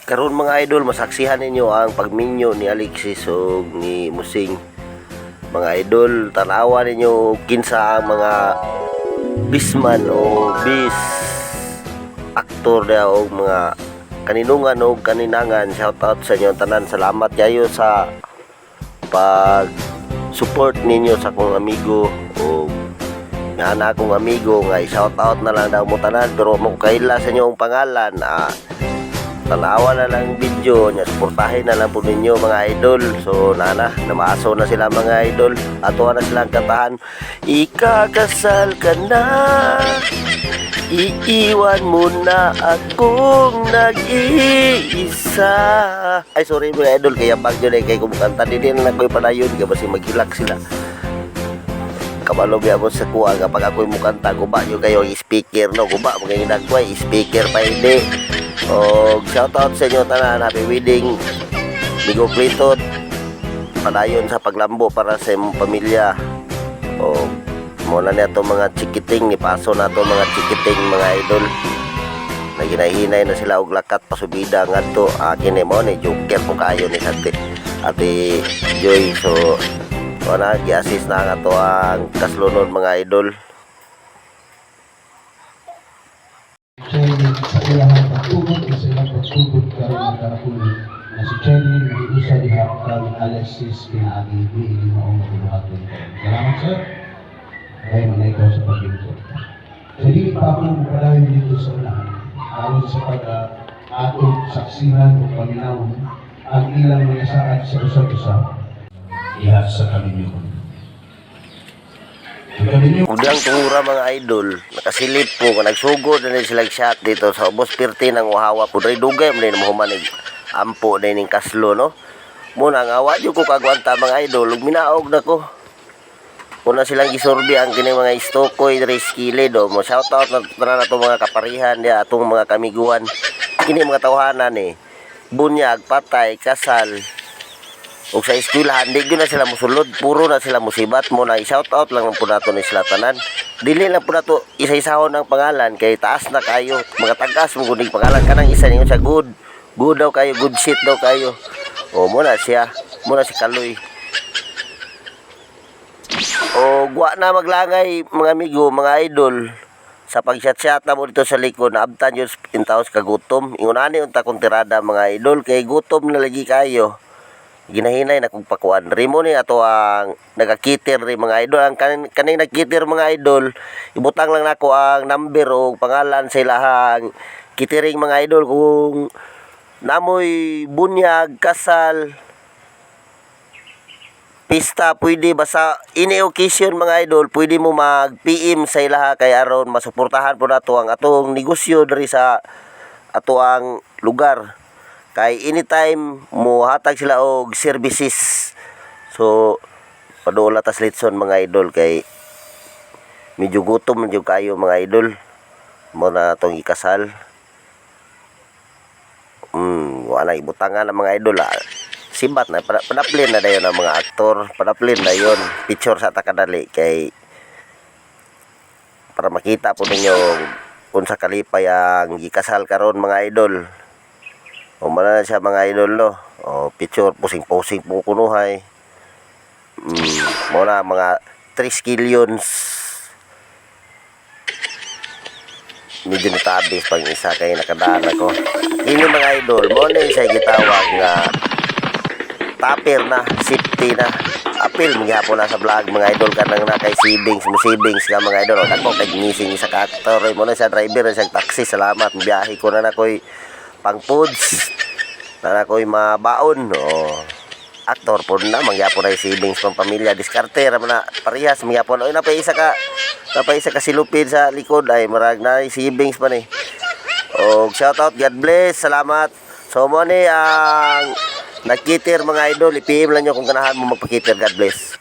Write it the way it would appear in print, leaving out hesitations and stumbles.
Karon, mga idol, masaksihan ninyo ang pagminyo ni Alexis ug ni Musing. Mga idol, tanawa ninyo kinsa ang mga bisman o bis aktor na o mga kaninungan o kaninangan. Shout out sa inyo tanan. Salamat kayo sa pag support ninyo sa akong amigo o nga na akong amigo nga i-shout out na lang daw mo tanan, pero mo kaila sa inyong pangalan. Tanawa na lang video nya, suportahin na lang po ninyo, mga idol. So nana namaaso na sila, mga idol. Ato na silang kantahan, "Ikakasal ka na, iiwan mo na akong nag-iisa." Ay, sorry mga idol, kaya bagyo na kay kumukanta. Di na lang ko'y padayon kaya basi maghilak sila. Kabalo biya mo sa kuha kapag ako'y mukanta, guba nyo kayo ang speaker, no? Guba mga ginagway speaker pa hindi. O shout out sa inyo tanan. Happy wedding, Migo Clitot. Padayon sa paglambo para sa imong pamilya. O muna niya itong mga chikiting ni paso na to, mga chikiting, mga idol. Naginahinay na sila og lakat pasubida ngadto. Akin mo ni joker po kayo ni sa ate Joy. So wala, gi-assist na nga to ang kaslunon, mga idol. Chelly sa iyang pagtugod o sa ilang pagtugod karon nga karakulon na si Chelly usa diha kang Alexis pinaagi ni maong mabuhaton. Salamat, sir. Kay man ikaw sa paglingkod. Sa dili pa ako mupadayon dito sa unahan aron sa pag atong saksihan o paminawon ang ilang mga saad sa usag-usa diha sa kaminyoon. Ang kaminyo Udang tungura, mga idol, nakasilip po, kung nagsugod na sila shot dito sa ubos pirti ng uhawa po, dre dugay man din mo humanig ampo na ning kaslo, no? Muna nga wa jud ko kagwanta, mga idol, ug minaog na ko. Kuna silang gisurbi ang kining mga istokoy dre skilid do. Mo shout out na tanan ato mga kaparihan diya, atong mga kamiguan. Kini mga tawhanan ni. Bunyag, patay, kasal, ug sa eskwelahan di gyud na sila musulod, puro na sila musibat. Mo na i-shout out lang po nato ni sila tanan. Dili lang po nato isa-isahon ang pangalan kay taas na kayo. Mga tagas mo gunig pangalan kanang isa ningon siya good. Good daw kayo, good shit daw kayo. O mo na siya, mo na si Kaloy. O gwa na maglangay, mga amigo, mga idol. Sa pag-chat-chat na mo dito sa likod, naabtan yun in taos kagutom. Ingon ani unta kong tirada, mga idol, kay gutom na lagi kayo, ginahinay na kong pakuan. Rimo ni ato ang nagakiter ri, mga idol. Ang kaning nagkiter, mga idol, ibutang lang nako ang number o pangalan sa ilahang kitering, mga idol, kung namoy bunyag, kasal, pista, pwede basta any occasion, mga idol, pwede mo mag PM sa ilaha kay aron masuportahan po nato ang atong negosyo diri sa ato ang lugar kay anytime mo hatag sila og services. So paduol tas litson, mga idol, kay medyo gutom na jud kayo, mga idol. Mo na atong ikasal. Wala ibutangan ng mga idol, ah. Sibat na padaplin na dayon ang mga aktor, padaplin na yon. Picture sa takadali kay para makita po ninyo unsa kalipay ang gikasal karon, mga idol. O mana na siya, mga idol, no. O picture, pusing-pusing po kunuhay. Mo na mga 3 killions. Medyo natabis pang isa kay nakadaan ako. Ini, mga idol, mo na siya gitawag nga tapir na, safety na. Apil magyapon na sa vlog, mga idol, kanang na kay savings mo, savings ka, mga idol. O dako kay ngising sa ka-actor mo na sa driver sa taxi. Salamat, biyahe ko na na koy pang foods na na ko'y mabaon. O actor po na mangyapon na yung savings pang pamilya, diskarte ra man na, parehas mangyapon. Oy, napay isa ka silupid sa likod ay marag na savings pa ni. Og shout out, God bless, salamat. So mo ni ang nagkitir, mga idol, i-PM lang nyo kung ganahan mo magpakiter. God bless.